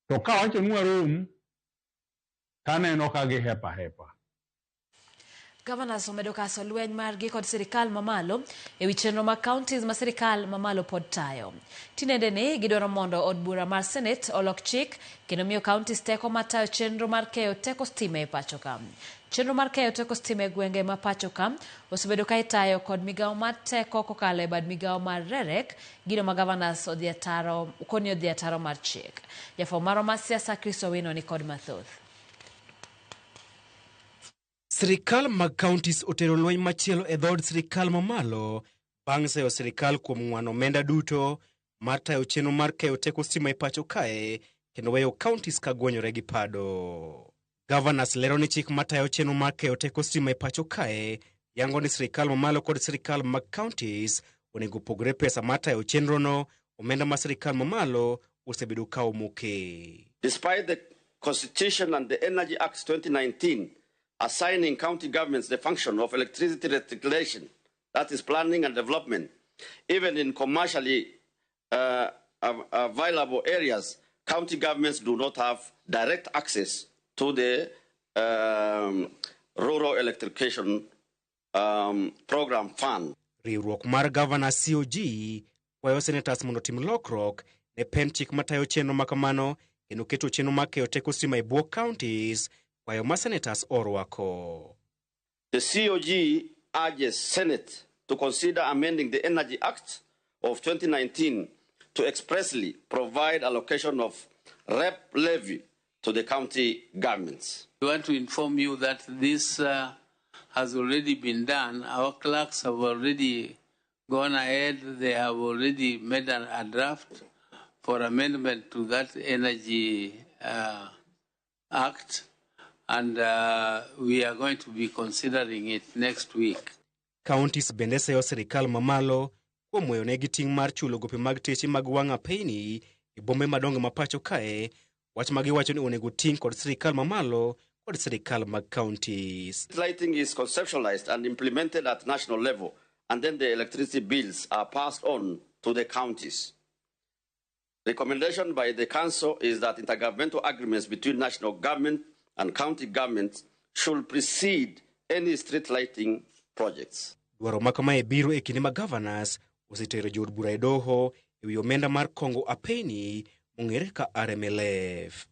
To kawacho ni warom, taneno ka gihepa hepa. Governors omedo kaso lweny margi kod sirikal mamalo e wi chenro mag counties ma sirikal mamalo pod tayo. Tinende ni gidwaro mondo od bura mar Senate olok chik kendo miyo counties teko mar tayo chenro mar keyo teko stima e pacho ka. Chenro mar keyo teko stima e gwenge ma pacho ka osebedo ka itayo kod migawo mar teko kokalo e bad migawo mar REREC, gino ma governors odhi ataro koni odhi ataro mar chik. Jafwambo marwa mar siasa Chris Owino ni kod mathoth. Sirikal mag counties otero lweny machielo e dhood sirikal mamalo bang' seyo sirikal kuom ng'wano omenda duto mar tayo chenro mar keyo teko stima e pacho kae kendo weyo counties ka gwonyore gi pado. Governors lero ni chik matayo chenro mar keyo teko stima e pacho kae yango ni sirikal mamalo kod sirikal mag counties onego opogre pesa mar tayo chenrono, omenda ma sirikal mamalo osebedo ka omoke. Despite the Constitution and the Energy Act 2019 assigning county governments the function of electricity reticulation, that is planning and development, even in commercially available areas, county governments do not have direct access to the rural electrification program fund. Riwruok mar Governor COG kwayo senators mondo otim lokruok ne pend chik matayo chenro makamano kendo keto chenro mar keyo teko stima e bwo counties, kwayo ma senators orwako. The COG urges Senate to consider amending the Energy Act of 2019 to expressly provide allocation of REP levy to the county governments. We want to inform you that this has already been done. Our clerks have already gone ahead. They have already made a draft for amendment to that Energy Act, and we are going to be considering it next week. Counties bende seyo sirikal mamalo kuom weyonegi ting' mar chulo gope mag teche mag wang' apeyni e bombe madongo ma pacho kae, wach ma giwacho ni onego ting' kod sirikal mamalo kod sirikal mag counties. Lighting is conceptualized and implemented at national level, and then the electricity bills are passed on to the counties. Recommendation by the Council is that intergovernmental agreements between national government and county governments should precede any street lighting projects. Dwaro ma kamae biro e kinde ma governors osetero jood bura e doho e wi omenda mar kongo apeyni mong'ere ka RMLF.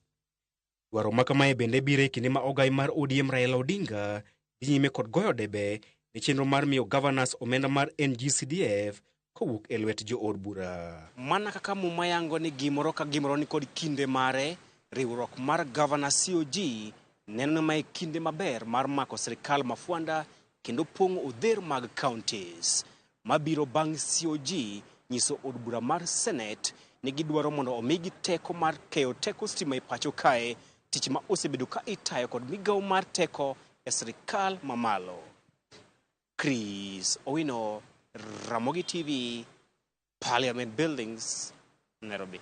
Dwaro ma kamae bende biro e kinde ma ogai mar ODM Raila Odinga dhi nyime kod goyo debe ne chenro mar miyo governors omenda mar NGCDF kowuok e lwet jood bura. Mana kaka muma yango ni gimoro ka gimoro ni kod kinde mare, riwruok mar Governor COG neno ni mae kinde maber mar mako sirikal mafwanda kendo pong'o odher mag counties. Mabiro bang' COG nyiso od bura mar Senate ni gidwaro mondo omigi teko mar keyo teko stima e pacho kae, tich ma osebedo ka itayo kod migawo mar teko e sirikal mamalo. Chris Owino, Ramogi TV, Parliament Buildings, Nairobi.